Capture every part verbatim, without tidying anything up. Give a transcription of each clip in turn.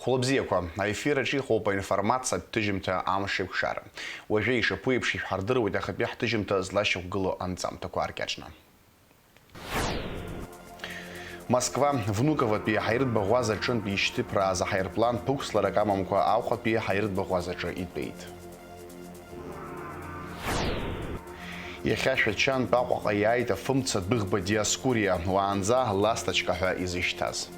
Хәлыбзиақәа, аефир аҿы иҟоуп аинформациатә ҭыжьымҭа Амш еиқәшара. Уажәы ишаԥу еиԥш ишәҳардыруеит ахатәи ҳҭыжьымҭа злашьақәгылоу анҵамҭақәа ааркьаҿны. Москва, Внуковатәи аҳаиртә баӷәаза аҿынтә ишьҭыԥрааз аҳаирплан ԥықәсларак амамкәа Аҟәатәи аҳаиртә баӷәазаҿы итәеит. Иахьа Шәачантә Аҟәаҟа иааит афымца дәыӷба Диоскуриа, уаанӡа Ласточка ҳәа изышьҭаз.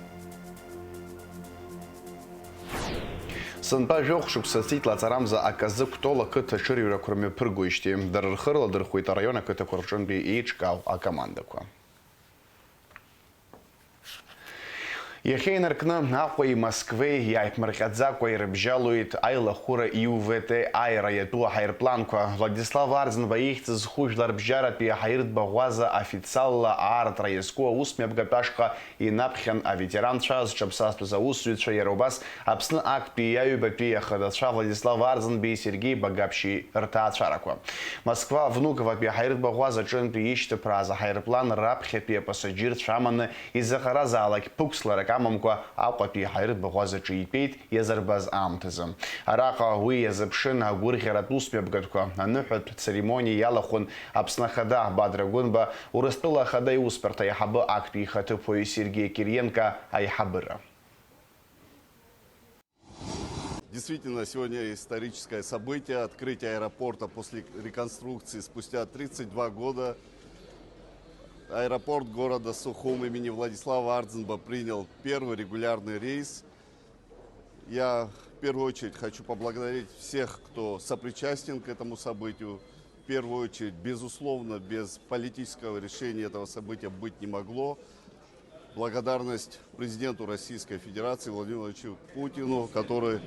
Сынтәа жәохә шықәса ҵит лаҵарамза аказы Кәтол ақыҭа аҽырҩрақәа рмҩаԥыргоижьҭеи, дара рхы рладырхәит араион ақыҭақәа рҿынтәи еиҿкаау акомандақәа. Иахьа инаркны Аҟәеи Москвеи иааиԥмырҟьаӡакәа ирыбжьалоит аилахәыра Ю В Т аира иатәу аҳаирпланқәа. Владислав Арӡынба ихьӡ зху жәларбжьаратәи аҳаиртә баӷәаза официалла аартра иазку аусмҩаԥгатә ашҟа инаԥхьан аветеранцәа, зҽаԥсазтәыз аусзуҩцәа, иара убас Аԥсны актәи аҩбатәи ахадацәа Владислав Арӡынбеи Сергеи Багаԥшьи рҭаацәарақәа. Москва Внуковатәи аҳаиртә баӷәаза аҿынтәи ишьҭыԥрааз аҳаирплан раԥхьатәи апассаџьырцәа аманы изаҟаразаалак ԥықәсларак амамкәа Аҟәатәи аҳаиртә баӷәазаҿы итәеит иазырбаз аамҭазы. Араҟа уи иазыԥшын агәырӷьаратә усмҩаԥгатәқәа, аныҳәатә церемониа иалахәын Аԥсны Ахада Бадра Гәынба, Урыстәыла Ахада иусбарҭа аиҳабы актәи ихаҭыԥуаҩ Сергеи Кириенко аиҳабыра. Действительно, сегодня историческое событие, открытие аэропорта после реконструкции спустя тридцать два года. Аэропорт города Сухум имени Владислава Ардзинба принял первый регулярный рейс. Я в первую очередь хочу поблагодарить всех, кто сопричастен к этому событию. В первую очередь, безусловно, без политического решения этого события быть не могло. Благодарность президенту Российской Федерации Владимиру Владимировичу Путину, который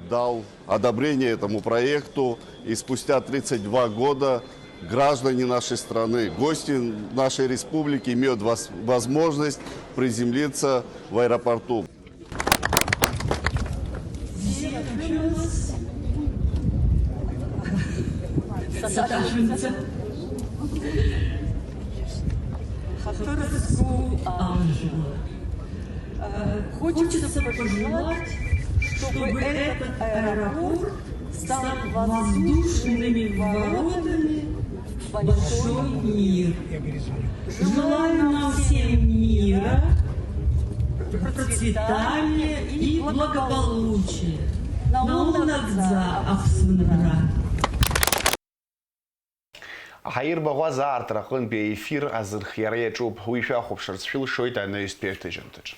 дал одобрение этому проекту. И спустя тридцать два года граждане нашей страны, гости нашей республики имеют вос-, возможность приземлиться в аэропорту. Саташинца. Хатырсу ажва. Хочется пожелать, чтобы этот аэропорт стал воздушными воротами в большой мир. Желаю нам всем мира, процветания и благополучия. Наунагӡа Аԥсынра. Аҳаирбаӷәаза аартра аҟынтәи аефир азырхиара иаҿуп, уи шәахәаԥшырц шәылшоит анаҩстәи аҭыжьымҭаҿ.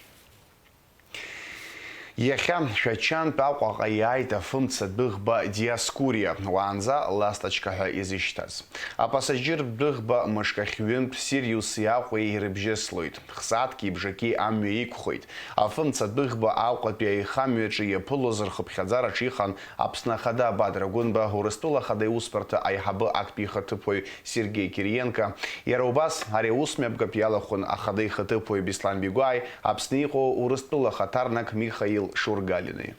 Иахьа Шәачантә Аҟәаҟа иааит афымца дәыӷба Диоскуриа, уаанӡа Ласточка ҳәа изышьҭаз. Апассаџьыр дәыӷба мышкахь ҩынтә Сириуси Аҟәеи ирыбжьыслоит. Хсааҭки бжаки амҩа иқәхоит. Афымца дәыӷба Аҟәатәи аихамҩаҿы иаԥылоз рхыԥхьаӡараҿы иҟан Аԥсны Ахада Бадра Гәынба, Урыстәыла Ахада иусбарҭа аиҳабы актәи ихаҭыԥуаҩ Сергеи Кириенко. Иара убас ари аусмҩаԥгатә иалахәын Ахада ихаҭыԥуаҩ Беслан Бигәааи Аԥсны иҟоу Урыстәыла ахаҭарнак Михаил Шургалини.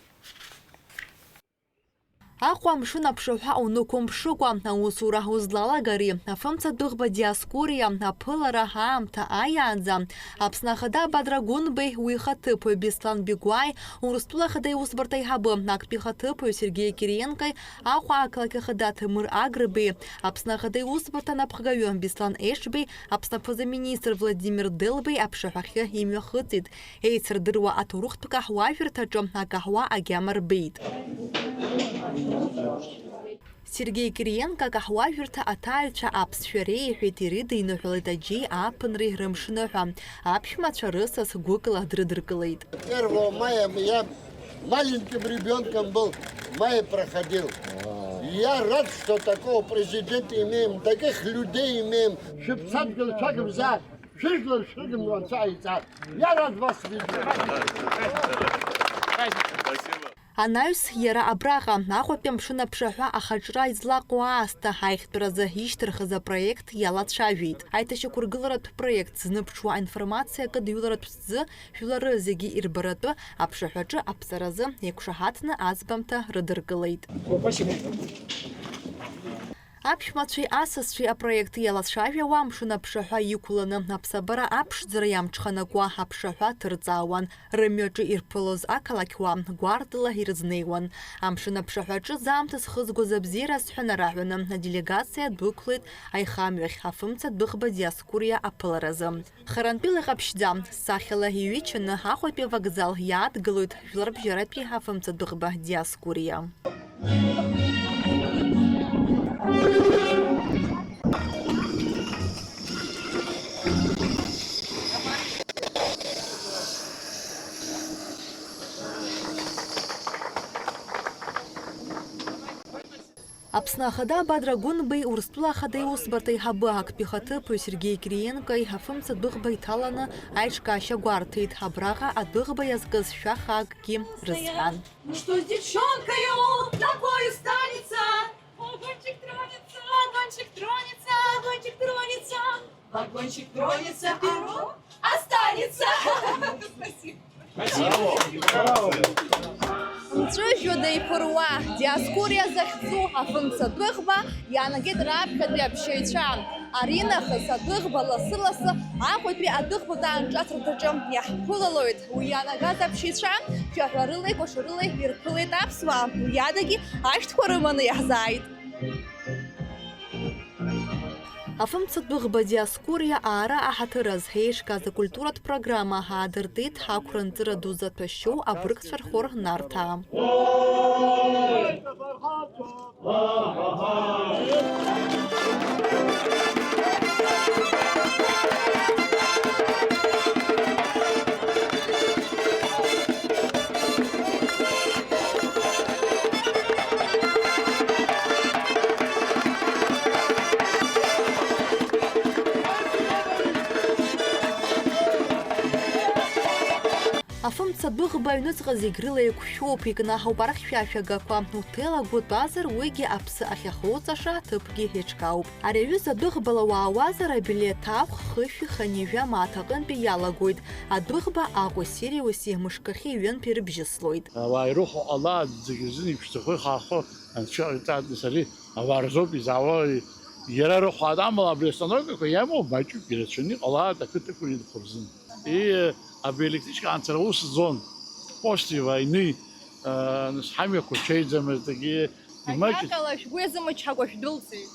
Аҟәа амшын аԥшаҳәа унықәымԥшыкәа, аусура узлалагари? Афымца дәыӷба Диоскуриа аԥылара аамҭа аиаанӡа, Аԥсны Ахада Бадра Гәынбеи уи ихаҭыԥуаҩ Беслан Бигәааи, Урыстәыла Ахада иусбарҭа аиҳабы, актәи ихаҭыԥуаҩ Сергеи Кириенкои, Аҟәа ақалақь Ахада Ҭемыр Агрбеи, Аԥсны Ахада иусбарҭа анапхгаҩы Беслан Ешбеи, Аԥсны аԥыза-министр Владимир Делбеи аԥшаҳәахьы имҩахыҵит. Еицырдыруа аҭоурыхтә каҳуажәырҭаҿы акаҳуа агьама рбеит. Сергеи Кириенко акаҳуажәырҭа аҭааҩцәа аԥсшәа реиҳәеит, ирыдиныҳәалеит аџьеи ааԥынреи рымшныҳәа. Аԥшәмацәа рысас гәыкла дрыдыркылеит. Первого мая я маленьким ребёнком был, в мае проходил. Я рад, что такого президента имеем, таких людей имеем. Шәыԥсадгьыл шәагымзаап. Шәыжәлар шәрыгымло Анцәа иҵар. Иара вас видео. Анаҩс, иара абраҟа, Аҟәатәи амшын аԥшаҳәа ахаҿра излаҟоу аасҭа аихтәразы ишьҭырхыз апроект иалацәажәеит. Аиҭашьақәыргыларатә проект зныԥшуа аинформациа акыдҩыларатә ҭӡы жәлары зегьы ирбаратәы аԥшаҳәаҿы аԥҵаразы еиқәшаҳаҭны аӡбамҭа рыдыркылеит. Спасибо. Аԥшәмацәеи асасцәеи апроект иалацәажәауа амшын аԥшаҳәа иқәланы аԥсабара аԥшӡара иамҽханакуа аԥшаҳәа ҭырҵаауан. Рымҩаҿы ирԥылоз ақалақьуаа гәарҭала ирызнеиуан. Амшын аԥшаҳәаҿы заамҭа зхызгоз абзиара азҳәан араҳәаны аделегациа дәықәлеит аихамҩахь, Афымца Дәыӷба Диоскуриа аԥыларазы. Харантәила иҟаԥшьӡа, сахьала иҩычаны Аҟәатәи авокзал иаадгылоит Жәларбжьаратәи Афымца Дәыӷба Диоскуриа. Аԥсны Ахада Бадра Гәынбеи, Урыстәыла Ахада иусбарҭа аиҳабы актәи хаҭыԥуаҩ Сергеи Кириенкои Афымца Дәыӷба иҭаланы аиҿкаашьа гәарҭеит, абраҟа адәыӷба иазкыз шәахакгьы рызҳәан. Ну что с девчонкою такой станется? Вагончик тронется, вагончик тронется, вагончик тронется, вагончик тронется, а останется. Спасибо. Мҵәыжәҩа деиқәыруа, Диоскуриа захьӡу Афымца Дәыӷба иаанагеит раԥхьатәи аԥсшьаҩцәа. Аринахыс адәыӷба лассы-лассы Аҟәатәи адәыӷбатә аанҿасырҭаҿы иаҳԥылалоит. Уи иаанагаз аԥсшьаҩцәа шәаҳәарылеи кәашарылеи ирԥылеит аԥсуаа. Уи адагьы ашәҭқәа рыманы иаҳзааит. Афымца Дәыӷба Диоскуриа аара аҳаҭыраз еиҿкааз акультуратә программа аадыртит ақәра-нҵыра ду заҭәашьоу абыргцәа рхор Нарҭаа. Афымца Дәыӷба аҩныҵҟа зегь рыла еиқәшәоуп, икнаҳауп архьшәашәагақәа. Уҭел агәы тәазар, уигьы аԥсы ахьахоуҵаша аҭыԥгьы еиҿкаауп. Ари аҩыза Дәыӷбала уаауазар, абилеҭ ахә хышәи хынҩажәа мааҭ аҟынтәи иалагоит. Адәыӷба Аҟәеи Сириуси мышкахьы ҩынтә ирыбжьыслоит. Ауаа ирыхәо ҟалааит, зегьы рзын иԥшӡахо ихаахо анцәа ҟаиҵааит, нас ари ауаа рзоуп изаауа, иара рыхәаат, амала абри астанокақәа иамоу маҷуп, ирацәаны иҟалааит ақыҭақәа ирхәы рзын. И, абри аелектричка анцара ус зон, после войны, э, нас ҳамҩақәа ҽеиӡамызт, егьи имаҷуп. Ажәакала, шәгәы иазымычҳакәа шәдәылҵит.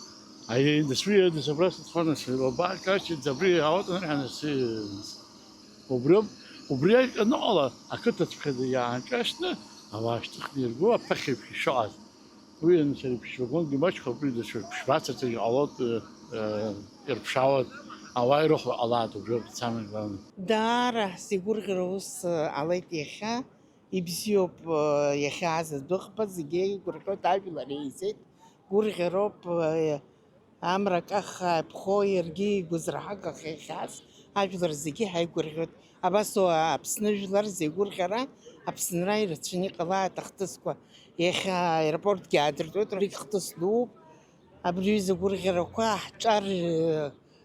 Аиеи, нас уи, нас абра сыцәа, нас, лаба, кажьҭеи, абри аотын, ҳәа, нас, э, убри ауп, убри аныҟала, ақыҭаҵәҟьа иаанҿасны, ауаа шьҭыхны ирго аԥахьа еиқәшәшәо. Уи анцәа реиԥш вагонгьы маҷхап, уи даҽа ԥшьбацаҵәҟьа ҟалоит, э, э, ирԥшаауеит, ауаа ирыхәо ҟалааит, убриоуп самое главное. Даара сеигәырӷьара ус, э, ҟалеит иахьа, ибзиоуп, э, иахьааз адәыӷба, зегьы еигәырӷьоит, ажәлар еизеит, гәырӷьароуп, э, Амра каххаа иԥхоу иаргьы игәазырҳагахьаз ажәлар зегьы ҳаигәырӷьоит. Абас Аԥсны жәлар зегь гәырӷьара, Аԥсынра ирацәаны иҟалааит ахҭысқәа. Иахьа аеропортгьы аадыртуеит, абригь хҭыс дууп. Абри аҩыза агәырӷьарақәа ҳҿар,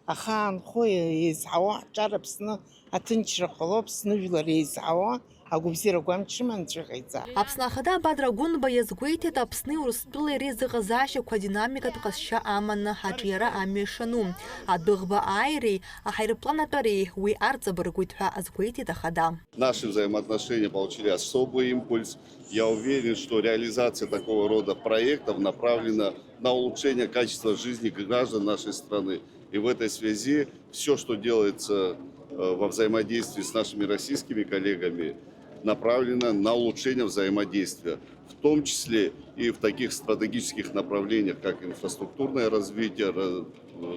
ахаанхо еизҳауа ҳҿар Аԥсны аҭынчра ҟало, Аԥсны жәлар еизҳауа. Агәабзиара агәамч шыманаҵәҟьа иҵаа. Аԥсны Ахада Бадра Гәынба иазгәеиҭеит, Аԥсни Урыстәылеи реизыҟазаашьақәа адинамикатә ҟазшьа аманы аҿиара амҩа ишану. Адәыӷба ааиреи аҳаирплан атәареи уи арҵабыргуеит ҳәа азгәеиҭеит Ахада. Наши взаимоотношения получили особый импульс. Я уверен, что реализация такого рода проектов направлена на улучшение качества жизни граждан нашей страны. И в этой связи всё, что делается, э, во взаимодействии с нашими российскими коллегами, направлено на улучшение взаимодействия, в том числе и в таких стратегических направлениях, как инфраструктурное развитие, ра-,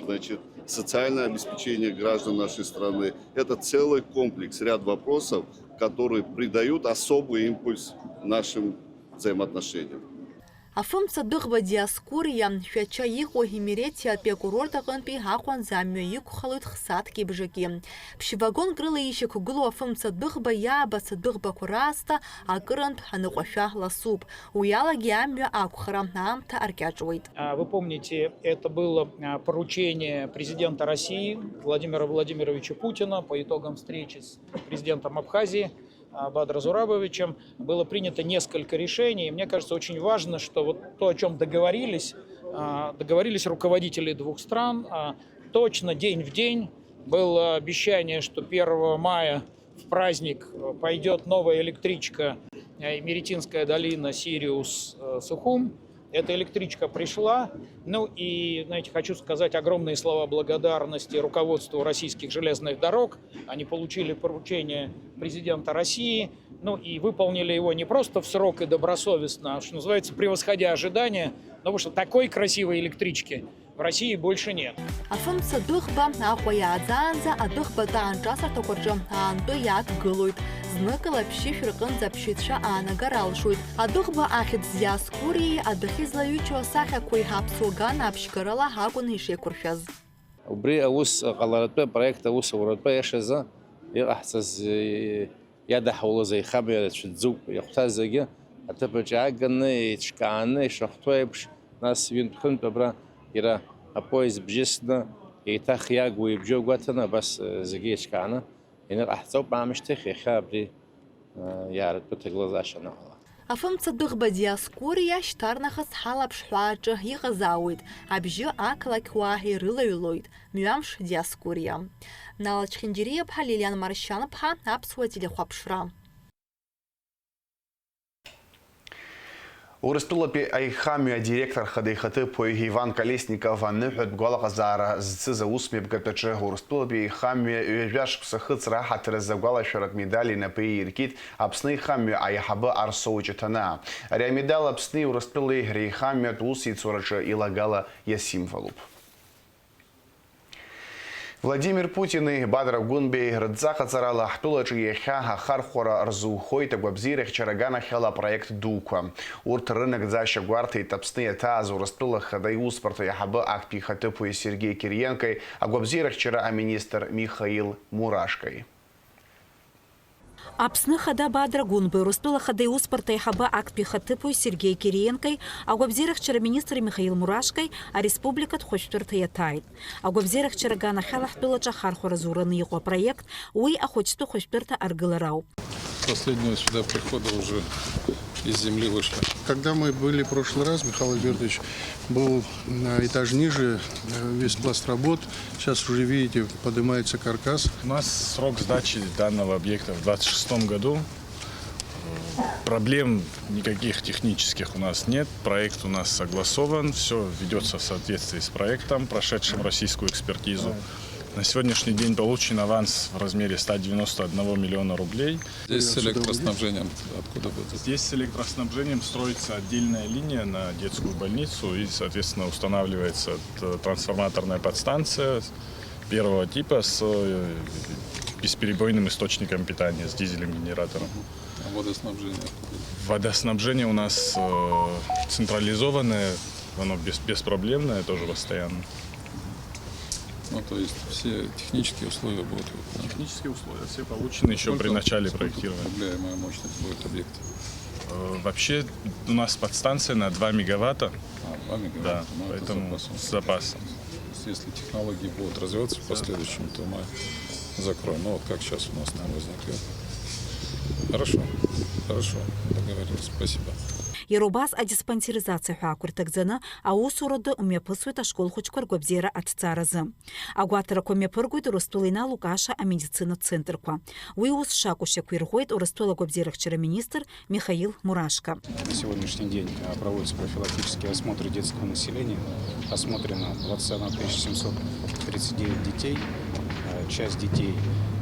значит, социальное обеспечение граждан нашей страны. Это целый комплекс, ряд вопросов, которые придают особый импульс нашим взаимоотношениям. Афымца Дәыӷба Диоскуриа, Шәача иҟоу Имеретиатәи акурорт аҟынтәи Аҟәанӡа амҩа иқәхалоит хсаҭки бжаки. Ԥшь-вагонк рыла ишьақәгылоу Афымца Дәыӷба иаабац адәыӷбақәа раасҭа акырынтә аныҟәашәа ласуп. Уи алагьы амҩа ақәхара аамҭа аркьаҿуеит. А, вы помните, это было, а, поручение президента России Владимира Владимировича Путина по итогам встречи с президентом Абхазии, а, Бадра Зурабовичем. Было принято несколько решений. И мне кажется, очень важно, что вот то, о чём договорились, А, договорились руководители двух стран, а, точно день в день было обещание, что первого мая в праздник, э, пойдёт новая электричка, э, Меретинская долина, Сириус, э, Сухум. Эта электричка пришла. Ну и, знаете, хочу сказать огромные слова благодарности руководству российских железных дорог. Они получили поручение президента России, ну и выполнили его не просто в срок и добросовестно, а, что называется, превосходя ожидания, потому что такой красивой электрички в России больше нет. Афымца адәыӷба Аҟәа иааӡаанӡа адәыӷбатәи аанҿасырҭақәа рҿы аантәы иаақәгылоит. Зныкала ԥшьышә рҟынӡа аԥшьҩцәа аанагар алшоит. Адәыӷба ахьӡ Диоскуриеи адәахьы излаҩычоу асахьақәеи аԥсуа ган аԥшьгарала акәын ишеиқәыршәаз. Убри аус ҟаларатәы апроект аусуратәы аиашазы иҟаҳҵаз, э, иадаҳулаз аихамҩа рацәаӡоуп. Иахәҭаз зегьы аҭыԥаҿ иааганы, еиҿкааны, ишахәҭоу еиԥш, нас ҩынтә-хынтә абра иара апоезд бжьысны, еиҭах иагу ибжьоу гәаҭаны, абас, э, зегьы еиҿкааны ианыҟаҳҵоуп аамышьҭахь, иахьа абри, э, иааратәы ҭагылазаашьа аныҟала. Афымца адәыӷба Диоскуриа шьҭарнахыс ҳалаԥшҳәааҿы иҟазаауеит, абжьы ақалақьуаа ирылаҩлоит, Мҩамш Диоскуриа. Нала Чхинџьириаԥҳа, Лилиан Маршьанԥҳа, Аԥсуа телехәаԥшра. Урыстәылатәи аихамҩа адиректор хада ихаҭыԥуаҩ Иван Колесников аныҳәатә гәалаҟазаара зцыз аусмҩаԥгатәаҿы Урыстәылатәи аихамҩа ҩажәа шықәса хыҵра аҳаҭыр азы агәалашәаратә медаль инапы иаиркит Аԥсны аихамҩа аиҳабы Арсоу Ҷыҭанаа. Ари амедал Аԥсни Урыстәылеи реихамҩатә усеицураҿы илагала иасимволуп. Владимир Путини Бадра Гәынбеи рыдҵа ҟаҵарала ҳтәылаҿы иахьа ахархәара рзухоит агәабзиарахьчара аганахьала апроект дуқәа. Урҭ рынагӡашьа гәарҭеит Аԥсны иаҭааз Урыстәыла Ахада иусбарҭа иаҳабы актәи ихаҭыԥуаҩ Сергеи Кириенкои агәабзиарахьчара аминистр Михаил Мурашкои. Аԥсны Ахада Бадра Гәынбеи, Урыстәыла Ахада иусбарҭа аиҳабы актәи ихаҭыԥуаҩ Сергеи Кириенкои, агәабзиарахьчара аминистр Михаил Мурашкои ареспубликатә хәышәтәырҭа иаҭааит. Агәабзиарахьчара аганахьала ҳтәылаҿы ахархәара зураны иҟоу апроект, уи ахәыҷтәы хәышәтәырҭа аргылара ауп. Последнего сюда прихода уже из земли вышли. Когда мы были в прошлый раз, Михаил Георгиевич, был на этаж ниже, э, весь пласт работ. Сейчас уже, видите, поднимается каркас. У нас срок сдачи данного объекта в двадцать шестом году. Проблем никаких технических у нас нет. Проект у нас согласован. Все ведется в соответствии с проектом, прошедшим российскую экспертизу. На сегодняшний день получен аванс в размере ста девяноста одного миллиона рублей. Здесь с электроснабжением откуда будет? Здесь с электроснабжением строится отдельная линия на детскую больницу, и, соответственно, устанавливается т-, трансформаторная подстанция первого типа с, э, бесперебойным источником питания, с дизельным генератором. А водоснабжение откуда? Водоснабжение у нас, э, централизованное, оно бес-, беспроблемное, тоже постоянно. Ну, то есть все технические условия будут выполнены. Технические условия все получены еще при начале проектирования. Сколько, сколько потребляемая мощность будет объекта? Э, вообще у нас подстанция на два мегаватта. А, два мегаватта. Да, ну, это поэтому с запасом. С запасом. То есть, если технологии будут развиваться в последующем, то мы закроем. Ну, вот как сейчас у нас там возникает. Хорошо, хорошо, договорились. Спасибо. Иара убас адиспансеризациа ҳәа ақәырҭагӡаны аусура ду мҩаԥысуеит ашкол хәыҷқәа ргәабзиара аҭҵааразы. Агәаҭарақәа мҩаԥыргоит Урыстәыла иналукааша амедицинатә центрқәа. Уи ус шакәу шьақәирӷәӷәеит Урыстәыла агәабзиарахьчара аминистр Михаил Мурашко. На сегодняшний день, а, проводятся профилактические осмотры детского населения. Осмотрено двадцать одна тысяча семьсот тридцать девять детей. А, часть детей,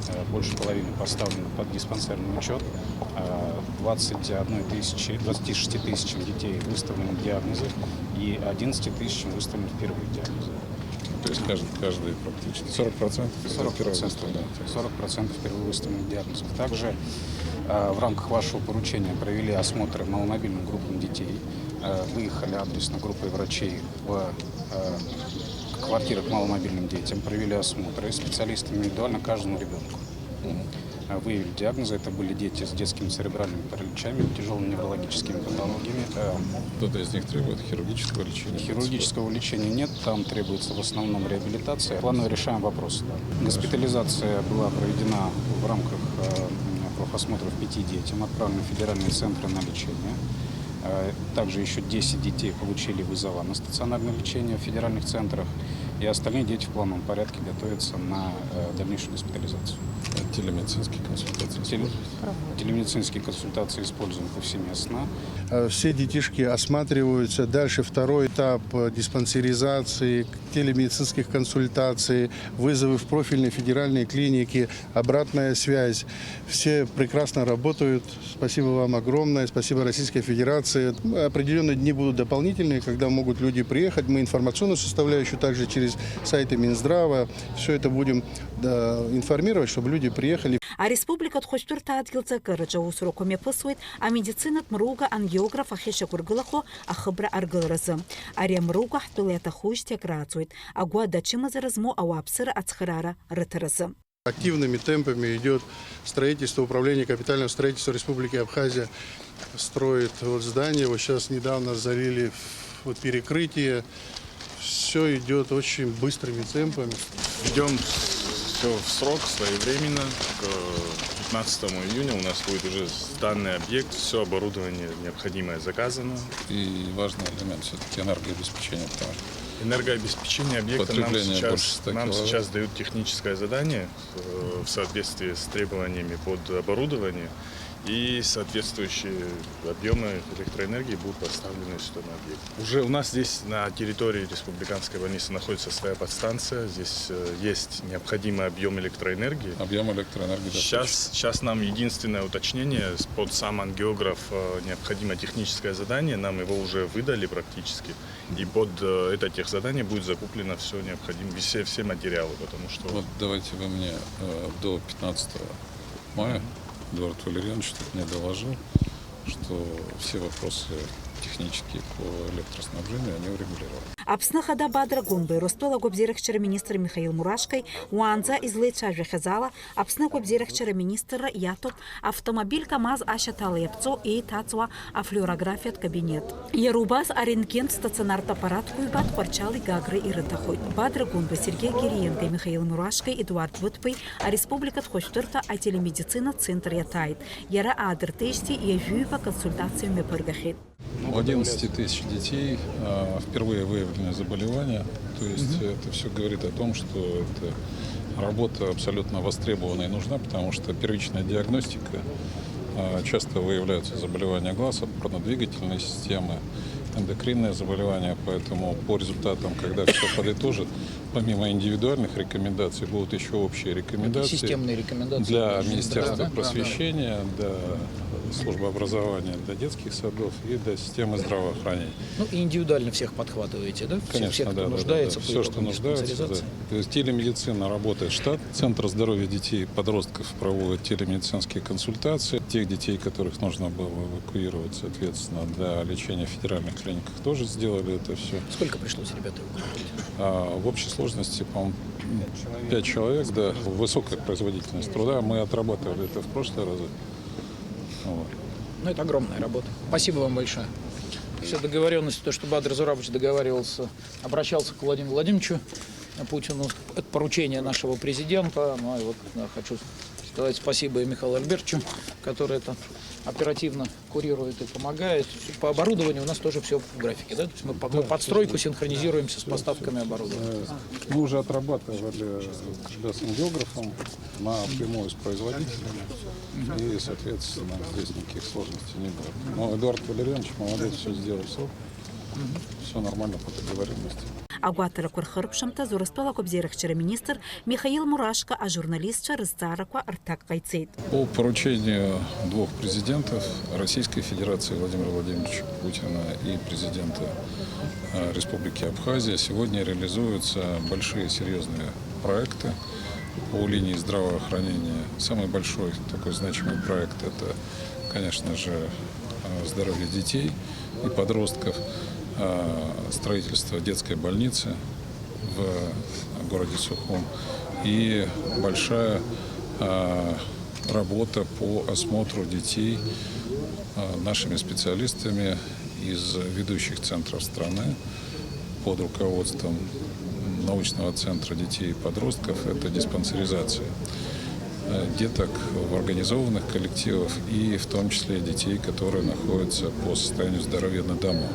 а, больше половины, поставлена под диспансерный учет. А, двадцать одной тысячи, двадцати шести тысячам детей выставлены диагнозы и одиннадцати тысячам выставлены впервые диагнозы. То есть каждый, каждый практически сорок процентов это впервые выставлено. Сорок процентов, да. Сорок процентов впервые выставленных диагнозов. Также, э, в рамках вашего поручения провели осмотры маломобильным группам детей. Э, выехали адресно группой врачей в, э, квартиры к маломобильным детям, провели осмотры специалистами индивидуально каждому ребенку. Мгм. Э, выявили диагнозы. Это были дети с детскими церебральными параличами, тяжелыми неврологическими патологиями. Э, кто-то из них требует хирургического лечения? Хирургического лечения нет, там требуется в основном реабилитация. Планово решаем вопросы, да. Госпитализация была проведена в рамках, э, профосмотров пяти детям, отправлены в федеральные центры на лечение. А также еще десять детей получили вызова на стационарное лечение в федеральных центрах, и остальные дети в плановом порядке готовятся на э, дальнейшую госпитализацию. Телемедицинские консультации Теле- используются? Телемедицинские консультации используем повсеместно. Э, Все детишки осматриваются. Дальше второй этап э, диспансеризации, телемедицинских консультаций, вызовы в профильные федеральные клиники, обратная связь. Все прекрасно работают. Спасибо вам огромное. Спасибо Российской Федерации. Определенные дни будут дополнительные, когда могут люди приехать. Мы информационную составляющую также через сайты Минздрава. Все это будем да, информировать, чтобы люди приехали. Ареспубликатә хәышәтәырҭа адгьыл ҵакыраҿы аусурақәа мҩаԥысуеит амедицинатә мруга ангиограф ахьышьақәыргылахо ахыбра аргыларазы. Ари амруга ҳтәыла иаҭахужьҭеи акрааҵуеит, агәада ачымазара змоу ауааԥсыра ацхыраара рыҭаразы. Активными темпами идет строительство. Управление капитального строительства Республики Абхазия строит вот здание. Вот сейчас недавно залили вот перекрытие. Все идет очень быстрыми темпами. Идем все в срок, своевременно. К пятнадцатому июня у нас будет уже сданный объект, все оборудование необходимое заказано. И важный элемент все-таки энергообеспечение, потому что Энергообеспечение объекта нам потребление сейчас, больше ста нам киловатт. Сейчас дают техническое задание э, в соответствии с требованиями под оборудование, и соответствующие объемы электроэнергии будут поставлены сюда на объект. Уже у нас здесь на территории республиканской больницы находится своя подстанция, здесь э, есть необходимый объем электроэнергии. Объем электроэнергии достаточно. Сейчас, сейчас нам единственное уточнение с- под сам ангиограф э, необходимо техническое задание, нам его уже выдали практически, и под э, это техзадание будет закуплено все необходимое, все, все материалы, потому что Вот давайте вы мне э, до пятнадцатого мая Эдуард Валерьянович тут мне доложил, что все вопросы технические по электроснабжению, они урегулированы. Аԥсны Ахада Бадра Гәымбеи Урыстәыла агәабзиарахьчара министр Михаил Мурашкеи уаанӡа излеицәажәахьаз ала, Аԥсны агәабзиарахьчара министрра иаҭоуп автомобиль КАМАЗ ашьаҭала иаԥҵоу еиҭаҵуа афлюорографиатә кабинет. Иара убас арентгентә стационартә аппаратқәа ҩба Тҟәарчали Гагреи ирыҭахоит. Бадра Гәымбеи, Сергеи Гириенкои, Михаил Мурашкеи, Едуард Быҭәбеи ареспубликатә хәышәтәырҭа ателемедицинатә центр иаҭааит. Иара аадыртижьҭеи ҩажәи ҩба консультациа мҩаԥыргахьеит. У одиннадцати тысяч детей а, впервые выявлены заболевания. То есть это все говорит о том, что эта работа абсолютно востребована и нужна, потому что первичная диагностика, а, часто выявляются заболевания глаз, опорно-двигательной системы, эндокринные заболевания. Поэтому по результатам, когда все подытожат, помимо индивидуальных рекомендаций, будут еще общие рекомендации. Системные рекомендации для Министерства просвещения, для службы образования, для детских садов и для системы здравоэвоохранения. Ну и индивидуально всех подхватываете, да? Конечно, всех, кто да, нуждается, да, да. Все, что нуждается, да. То есть телемедицина работает, штат. Центр здоровья детей и подростков проводит телемедицинские консультации. Тех детей, которых нужно было эвакуировать, соответственно, для лечения в федеральных клиниках, тоже сделали это все. Сколько пришлось ребят эвакуировать? А, в общей сложности, по-моему, пять человек, да. Высокая производительность труда. Мы отрабатывали это в прошлые разы. Вот. Ну, это огромная работа. Спасибо вам большое. Все договоренности, то, что Бадр Зурабович договаривался, обращался к Владимиру Владимировичу Путину, это поручение нашего президента. Ну, и вот хочу сказать спасибо и Михаилу Альбертовичу, который это оперативно курирует и помогает. По оборудованию у нас тоже все в графике, да? То есть мы, мы под стройку синхронизируемся с поставками оборудования. Мы уже отрабатывали с ангиографом напрямую с производителями, и, соответственно, здесь никаких сложностей не было. Но Эдуард Валерьянович молодец, все сделал в срок. Все нормально по договоренности. Агәаҭарақәа рхыркәшамҭаз Урыстәыла агәабзиарахьчара министр Михаил Мурашко ажурналистцәа рызҵаарақәа рҭак ҟаиҵеит. По поручению двух президентов Российской Федерации Владимира Владимировича Путина и президента э, Республики Абхазия сегодня реализуются большие серьезные проекты по линии здравоохранения. Самый большой такой значимый проект — это, конечно же, э, здоровье детей и подростков, э, строительство детской больницы в городе Сухум и большая э, работа по осмотру детей э, нашими специалистами из ведущих центров страны под руководством научного центра детей и подростков — это диспансеризация. э, деток в организованных коллективах и в том числе детей, которые находятся по состоянию здоровья на дому.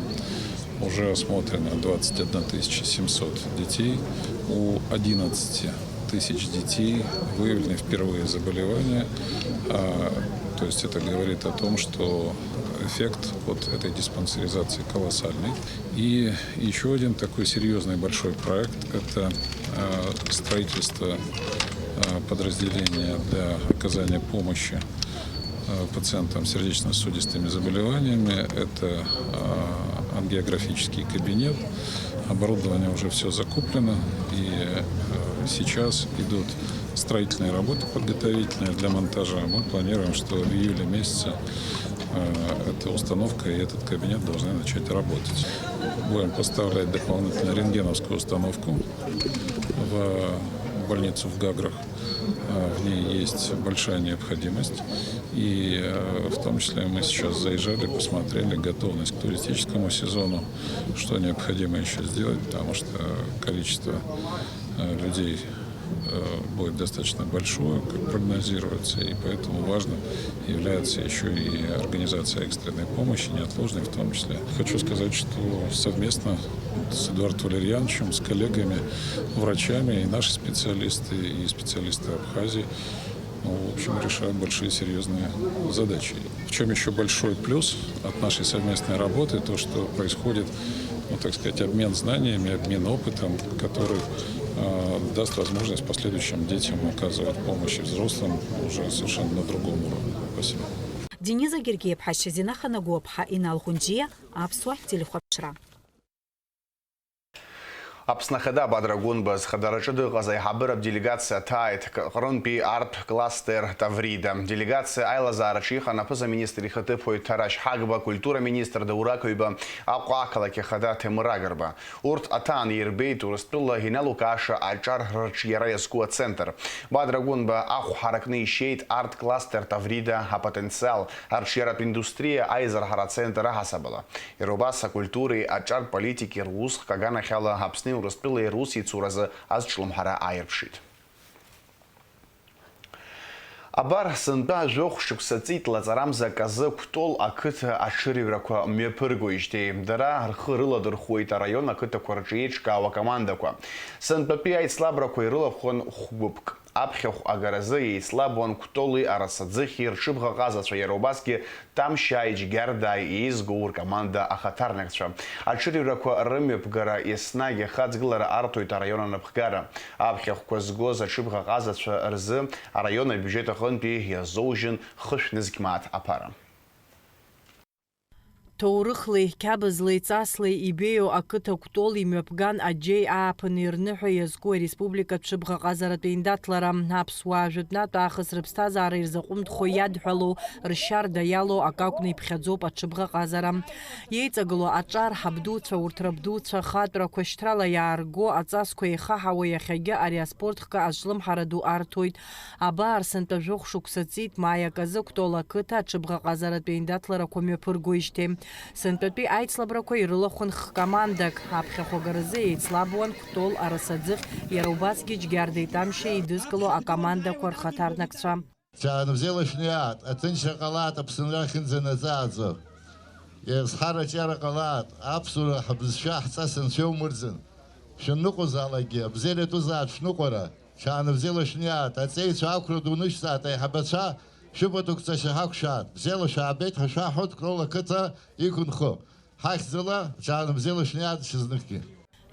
Уже осмотрено двадцать одна тысяча семьсот детей. У одиннадцати тысяч детей выявлены впервые заболевания. А, то есть это говорит о том, что эффект от этой диспансеризации колоссальный. И еще один такой серьезный большой проект — это, э, строительство, э, подразделения для оказания помощи, э, пациентам с сердечно-сосудистыми заболеваниями. Это, э, ангиографический кабинет. Оборудование уже все закуплено, и, э, сейчас идут строительные работы подготовительные для монтажа. Мы планируем, что в июле месяце, э, эта установка и этот кабинет должны начать работать. Будем поставлять дополнительно рентгеновскую установку в больницу в Гаграх. Э, в ней есть большая необходимость. И, э, в том числе мы сейчас заезжали, посмотрели готовность к туристическому сезону, что необходимо еще сделать, потому что количество, э, людей, э, будет достаточно большое, как прогнозируется, и поэтому важно является еще и организация экстренной помощи, неотложной в том числе. Хочу сказать, что совместно с Эдуардом Валерьяновичем, с коллегами, врачами, и наши специалисты, и специалисты Абхазии, ну, в общем, решают большие серьезные задачи. В чем еще большой плюс от нашей совместной работы, то, что происходит, ну, так сказать, обмен знаниями, обмен опытом, который, э, даст возможность в последующем детям оказывать помощь и взрослым уже совершенно на другом уровне. Спасибо. Дениза Гергиева, Шьазина Ханагәаԥҳа, Инал Ҟәынџьиа, Аԥсуа телехәаԥшра. Аԥсны Ахада Бадра Гәынба зхадараҿы дыҟаз аиҳабыра делегациа ҭааит Ҟрынтәи арҭ кластер Таврида. Делегациа аилазаараҿы иҟан аԥыза-министр ихаҭыԥуаҩ Ҭарашь Ҳагба, акультура министр Даур Ақыҩба, Аҟәа ақалақь ахада Ҭемыр Агрба. Урҭ аҭаан ирбеит Урыстәыла иналукааша аҿар рырҿиара иазку ацентр. Бадра Гәынба ахә ҳаракны ишьеит арт кластер Таврида апотенциал, арҿиаратә индустриа аизарҳара ацентр аҳасабала. Иара убас акультуреи аҿар политики русхк аганахьала Аԥсни Урыстәылеи русеицуразы азҿлымҳара ааирԥшит. Абар, сынтәа жәохә шықәса ҵит лаҵарамза Казы Кәтол ақыҭа аҽырҩрақәа мҩаԥыргоижьҭеи. Дара рхы рыладырхәуеит араион ақыҭақәа рҿы еиҿкаау акомандақәа. Сынтәатәи аицлабрақәа ирылахәын хә-гәыԥк. Аԥхьахә агаразы еицлабуан Кәтоли Арасаӡыхьи рҽыбӷаҟазацәа, иара убасгьы Тамшьааи Џьгьардааи еизгоу ркоманда ахаҭарнакцәа. Аҽырҩрақәа рымҩаԥгара еснагь ахаҵгылара арҭоит араион анапхгара. Аԥхьахәқәа згоз аҽыбӷаҟазацәа рзы араион абиуџьет аҟынтәи иазоужьын хышә нызқь мааҭ аԥара. Ҭоурыхлеи, қьабзлеи, ҵаслеи ибеиоу ақыҭа Кәтол имҩаԥган аџьеи ааԥыни рныҳәа иазку ареспубликатә шәыбӷаҟазаратә еиндаҭлара. Аԥсуаа жәытәнатә аахыс рыԥсҭазаара ирзаҟәымҭхо иадҳәалоу, ршьарда иалоу акы акәны иԥхьаӡоуп аҽыбӷаҟазара. Иеиҵагылоу аҿар, ҳабдуцәа, урҭ рабдуцәа, хаҵәрақәа шьҭрала иаарго аҵасқәа еихаҳауа иахьагьы ари аспорт хкы азҿлымҳара ду арҭоит. Абар, сынтәа жәохә шықәса ҵит Маиа Казы Кәтол ақыҭа аҽыбӷаҟазаратә еиндаҭларақәа мҩаԥыргоижьҭеи. Сынтәатәи аицлабрақәа ирылахәын х-командак. Аԥхьахә агаразы еицлабуан Кәтол Арасаӡыхь, иара убасгьы Џьгьардеи Тамшьеи еидызкыло акомандақәа рхаҭарнакцәа. Ҽаанбзиала шәниаат, аҭынчра ҟалааит, Аԥсынра ахьынӡанаӡааӡо. Еизҳара аҿиара ҟалааит, аԥсуара ҳбызшәа ҳҵас анцәа иумырӡын. Шәанныҟәозаалакгьы, абзиара иатәызаап шәныҟәара. Ҽаанбзиала шәниаат, аҵеицәа ақәра ду нышәҵааит, аиҳабацәа, шәыпатуқәҵашьа ҳақәшәааит. Бзиала шәаабеит ҳәа шәаҳҳәоит Кәтол ақыҭа иқәынхо. Ҳахьӡала, ҽаанбзиала шәниаат ҽазныкгьы.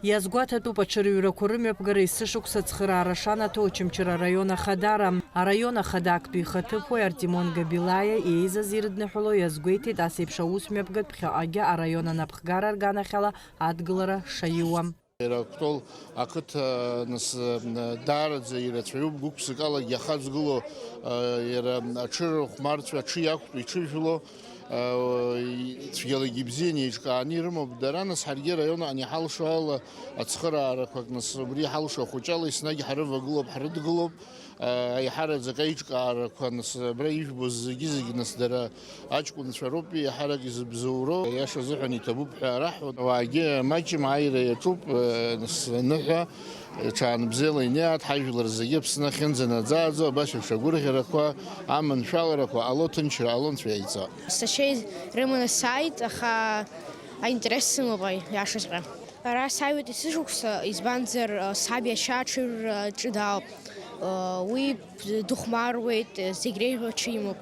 Иазгәаҭатәуп аҽырҩрақәа рымҩаԥгара есышықәса ацхыраара шанаҭо Очамчыра араион ахадара. Араион ахада актәи ихаҭыԥуаҩ Артемон Габилаиа еизаз ирыдныҳәало иазгәеиҭеит ас еиԥш аус мҩаԥгатә ԥхьаҟагьы араион анапхгара рганахьала адгылара шаиуа. Иара Кәтол ақыҭа, нас, даараӡа ирацәаҩуп, гәык-ԥсыкалагьы иахаҵгыло, иара аҽырыхәмарцәа аҽы иақәтәоу иҽыжәло, цәгьалагьы ибзианы еиҿкааны ирымоуп дара, нас ҳаргьы араион аҟны иҳалшо ала ацхыраарақәак, нас убри иҳалшо ахәыҷала еснагь ҳрывагылоуп, ҳрыдгылоуп. Аиҳараӡак аиҿкаарақәа, нас, абра ижәбоз зегьы-зегь, нас, дара аҷкәынцәа роуп, еиҳарак изыбзоуроу, аиаша азыҳәан иҭабуп ҳәа раҳҳәон. Ауаагьы маҷым, ааира иаҿуп, нас, аныҳәа, Ҽаанбзиала инеиааит ҳажәлар зегьы Аԥсны ахьынӡанаӡааӡо, абас еиԥш агәырӷьарақәа, аманшәаларақәа ҟало, ҭынчра ҟало, Анцәа иаиҵо. Сашьа рыманы сааит, аха аинтерес сымоуп, аиашаҵәҟьа. Ара сааиуеит есышықәса, избанзар, саб иашьа аҽыҩрра ҿыдаауп. Уи дыхәмаруеит, зегь реиҳәо аҽы имоуп.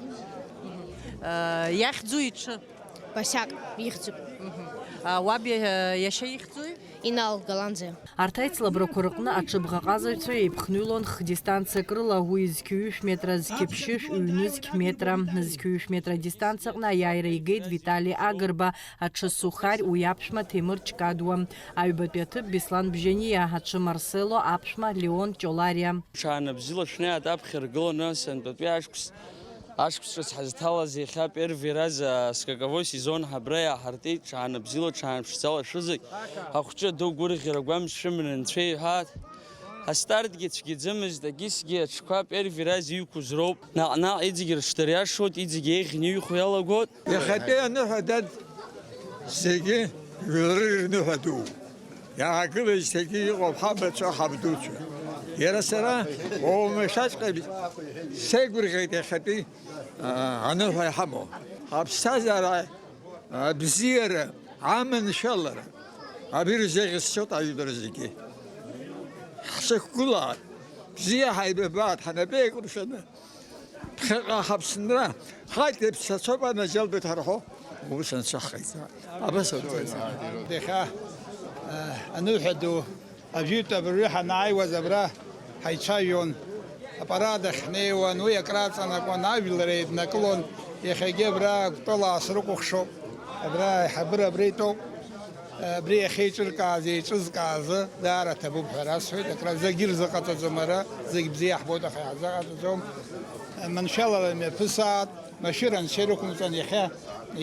Иахьӡу иҽы? Басиаҭ ихьӡуп. Уаб иа-, иашьа ихьӡуи? Инал Галанӡиа. Арҭ аицлабрақәа рҟны аҽыбӷаҟазаҩцәа еиԥхныҩлон хдистанциак рыла, уи зқьи ҩышә метра, зқьи ԥшьышә, ҩнызқь метра. Зқьи ҩышә метра адистанциа аҟны аиааира игеит Витали Агрба, аҽы Сухарь, уи аԥшәма Ҭемыр Чкадуа. Аҩбатәи аҭыԥ Беслан Бжьаниа, аҽы Марсело, аԥшәма Леон Ҷолариа. Ҽаанбзиала шәнеиааит аԥхьа иргыланы сынтәатәи ашықәс Ашықәс ҿыц ҳазҭалаз иахьа первый раз, а, скаковой сезон ҳабра иааҳартит, ҽаанбзиала, ҽаанԥшӡала шәызегь. Ахәҷы ду гәырӷьара гәамч шәыманы Анцәа иҳәаат. Астартгьы цәгьаӡамызт, агьысгьы аҽқәа первый раз иқәыз роуп. Наҟ-наҟ иҵегь рыҽдыриашоит, иҵегь еиӷьны иҩхо иалагоит. Иахьатәи аныҳәа, дад, зегьы жәлары рныҳәа ду. Иаагылеижьҭеигьы иҟоуп ҳабацәа, ҳабдуцәа. Иара сара уамашәаҵәҟьа сеигәырӷьеит иахьатәи, аа, аныҳәа иҳамоу. Аԥсҭазаара, абзиара, аманшәалара, абри рзеӷьасшьоит ажәлар зегьы. Ҳшықәгылаат, бзиа ҳаибабаат, ҳнапы еикәыршаны. Ԥхьаҟа ҳаԥсынра, ҳаит, иԥсацәоуп анаџьалбеит ҳарҳәо, ус анцәа ҳҟаиҵааит. Абас ауп. Иахьа, э, аныҳәа ду, ажәытә абыржәы ҳанааиуаз абра ҳаицәажәон, апарад ахь ҳнеиуан, уи акраҵанакуан, ажәлар еиднакылон, иахьагьы абра Кәтол аасрыкәыхшоуп, абра аиҳабыра абра итәоуп. Абри иахьеиҿыркааз, еиҿызкааз даара ҭабуп ҳәа расҳәоит. Акра зегьы ирзыҟаҵаӡом ара, зегь бзиа ҳбоит, аха иаҳзыҟаҵаӡом. Маншәалала имҩаԥысаат, машәыр анцәа ирықәымҵан иахьа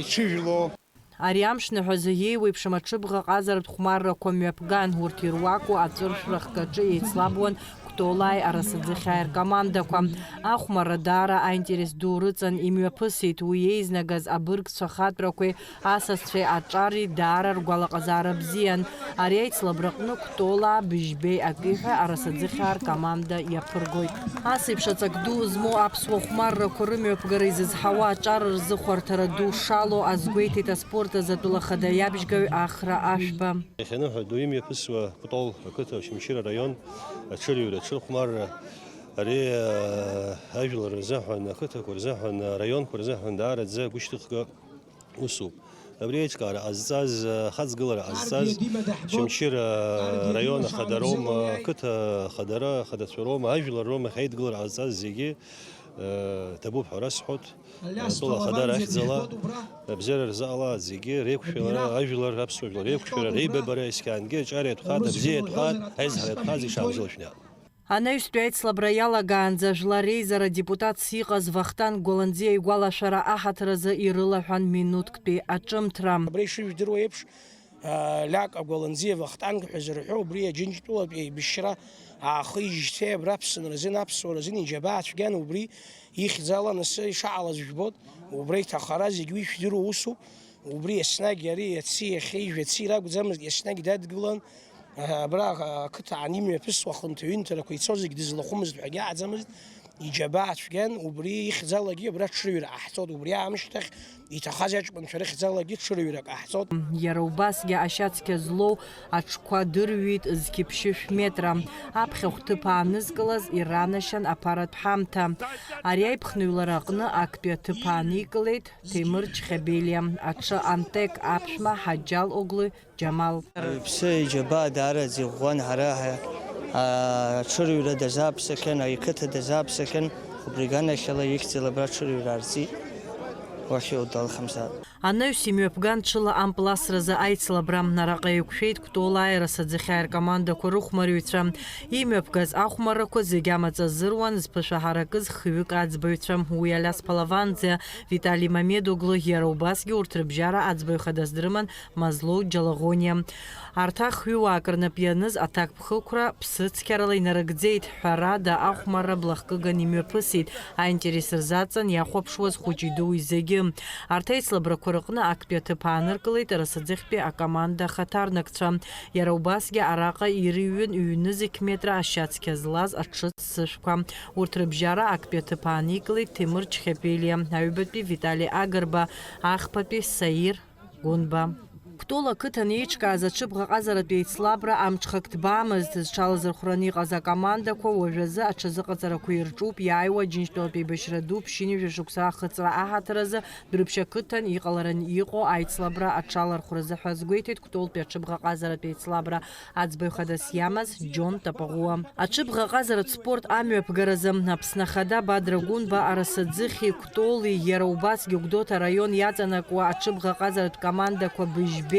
иҽыжәло. Ари амш ныҳәазы иеиуеиԥшым аҽыбӷа ҟазаратә хәмаррақәа мҩаԥган, урҭ ируаку аҵәыршәра хкаҿы еицлабуан Кәтолааи Арасаӡыхьааи ркомандақәа. Ахәмарра даара аинтерес ду рыҵан имҩаԥысит, уи еизнагаз абыргцәа хатәрақәеи асасцәеи аҿари даара ргәалаҟазаара бзиан. Ари аицлабраҟны Кәтолаа Быжьбеи Акиҳәа Арасаӡыхьаа ркоманда иаԥыргоит. Ас еиԥш аҵак ду змоу аԥсуа хәмаррақәа рымҩаԥгара изызҳауа аҿар рзыхәарҭара ду шалоу азгәеиҭеит аспорт азы атәыла хада иабжьгаҩ Ахра Ашәба. Иахьаныҳәа ду имҩаԥысуа Кәтол ақыҭа, Очамчыра араион аҽырҩра, аҽырхәмарра, ари, аа, ажәлар рзыҳәан, ақыҭақәа рзыҳәан, араионқәа рзыҳәан даараӡа гәышьҭыхга усуп. Абри аиҿкаара ҟазҵаз, ахаҵгылара ҟазҵаз, Очамчыра араион ахадароума, ақыҭа ахадара, ахадацәа роума, ажәлар роума, ахеидгылара ҟазҵаз зегьы, ҭабуп ҳәа расҳәоит. Атәыла ахадара ахьӡала, абзиара рзыҟалааит зегьы, реиқәшәара, ажәлар, аԥсуа жәлар реиқәшәара, реибабара, есқьаангьы аҿар иатәхааит, абзиа иатәхааит, аизҳара иатәхааит, зегь шааҳгыло шәнеи. Анаҩстәи аицлабра иалагаанӡа жәлар реизара депутатс иҟаз Вахтанг Гәаланӡиа игәалашәара аҳаҭыр азы ирылаҳәан минуҭктәи аҿымҭра. Абра ишыжәдыруа еиԥш, Лиак Агәаланӡиа Вахтанг ҳәа зырҳәо убри Аџьынџьтәылатә еибашьра аахижьҭеи абра Аԥсынра азын, аԥсуара азын иџьабаа цәгьан, убри ихьӡала анысы ишаҟалаз жәбоит, убра иҭахара зегь уи ишәдыруа усуп, убри еснагь ари иаци иахьеи жәаци ракәӡамызт, еснагь дадгылан, абра ақыҭа аан имҩаԥысуа ахынҭаҩынҭарақәа ицо зегь дызлахәымызт ҳәагьы аӡамызт. Иџьабаа цәгьан, убри ихьӡалагьы абра ҽырҩра ҟаҳҵоит, убри аамышьҭахь иҭахаз аҷкәынцәа рыхьӡалагьы ҽырҩрак ҟаҳҵоит. Иара убасгьы ашьацқьа злоу аҽқәа дырҩит зқьи ԥшьышә метра. Аԥхьахә ҭыԥ аанызкылаз иранашьан аԥаратә ҳамҭа. Ари аиԥхныҩлара аҟны актәи аҭыԥ ааникылеит Ҭемыр Чхебелиа, аҽы Антек аԥшәма Ҳаџьал оглы Џьамал. Рыԥсы иџьабаа даараӡа иӷәӷәан, ҳара ҳа-, аҽырҩра дазааԥсахьан, ақыҭа дазааԥсахьан, убри аганахьала ихьӡала абра аҽырҩра аарҵеит, уахь иудалхамзаап. Анаҩс имҩаԥган ҽыла ампыл асразы аицлабра. Араҟа еиқәшәеит Кәтолааи Арасаӡыхьааи ркомандақәа рыхәмарҩцәа. Имҩаԥгаз ахәмаррақәа зегь амаҵ азыруан зԥышәа ҳаракыз хҩык аӡбаҩцәа, уи Алиас Палаванӡиа, Витали Мамедоглы, иара убасгьы урҭ рыбжьара аӡбаҩ хадас дрыман Мазлоу Џьалагәониа. Арҭ ахҩыуаак рнап ианыз аҭакԥхықәра ԥсыцқьарала инарыгӡеит, ҳәарада, ахәмарра блахкыган имҩаԥысит, аинтерес рзаҵан иахәаԥшуаз хәыҷи-дуи зегьы. Арҭ аицлабрақәа рыҟны актәи аҭыԥ ааныркылеит Арасаӡыхьтәи акоманда ахаҭарнакцәа. Иара убасгьы араҟа ирыҩын ҩ-нызқь метра ашьацқьа злаз аҽыццышәқәа. Урҭ рыбжьара актәи аҭыԥ ааникылеит Ҭемыр Чхепелиа, аҩбатәи Витали Агрба, ахԥатәи Саир Гәынба. Кәтол ақыҭан еиҿкааз аҽыбӷаҟазаратә еицлабра амҽхак ҭбаамызт. Зҽалазырхәраны иҟаз акомандақәа уажәазы аҽазыҟаҵарақәа ирҿуп, иааиуа Џьынџьтәылатә еибашьра ду ԥшьынҩажәа шықәса ахыҵра аҳаҭыр азы Дәрыԥшь ақыҭан иҟаларан иҟоу аицлабра аҽалархәразы ҳәа азгәеиҭеит Кәтолтәи аҽыбӷаҟазаратә еицлабра аӡбаҩ хадас иамаз Џьон Тапаӷәуа. Аҽыбӷаҟазаратә спорт амҩаԥгаразы Аԥсны Ахада Бадра Гәынба Арасаӡыхьи Кәтоли, иара убасгьы Гәдоуҭа араион иаҵанакуа аҽыбӷаҟазаратә командақәа Быжьбеи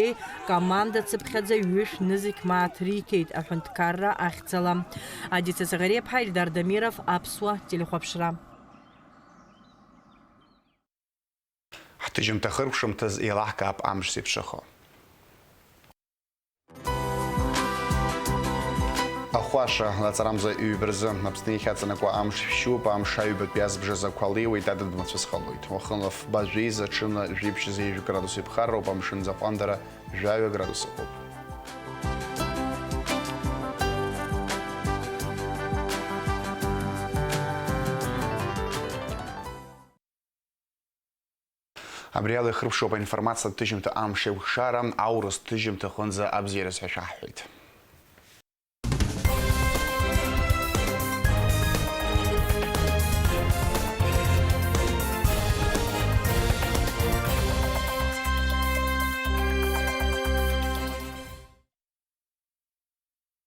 команда цыԥхьаӡа ҩышә нызқь мааҭ риҭеит аҳәынҭқарра ахьӡала. Адица Заӷариаԥҳа, Ильдар Дамиров, Аԥсуа телехәаԥшра. Ҳҭыжьымҭа хыркәшамҭаз еилаҳкаап амш зеиԥшрахо. Ахәаша, лаҵарамза ҩба рзы Аԥсны иахьаҵанакуа амш шәшьуп, амш аҩбатәи азбжазы ақәа леиуеит, адыд мацәыс ҟалоит. Уахынла фба жәеиза, ҽынла жәиԥшь зеижә градус иԥхарроуп, амшын аӡаҟәандара жәаҩа градус ыҟоуп. Абри ала ихыркәшоуп аинформациатә ҭыжьымҭа амш еиқәшара, аурыс ҭыжьымҭа аҟынӡа абзиараз ҳәа шәаҳҳәеит.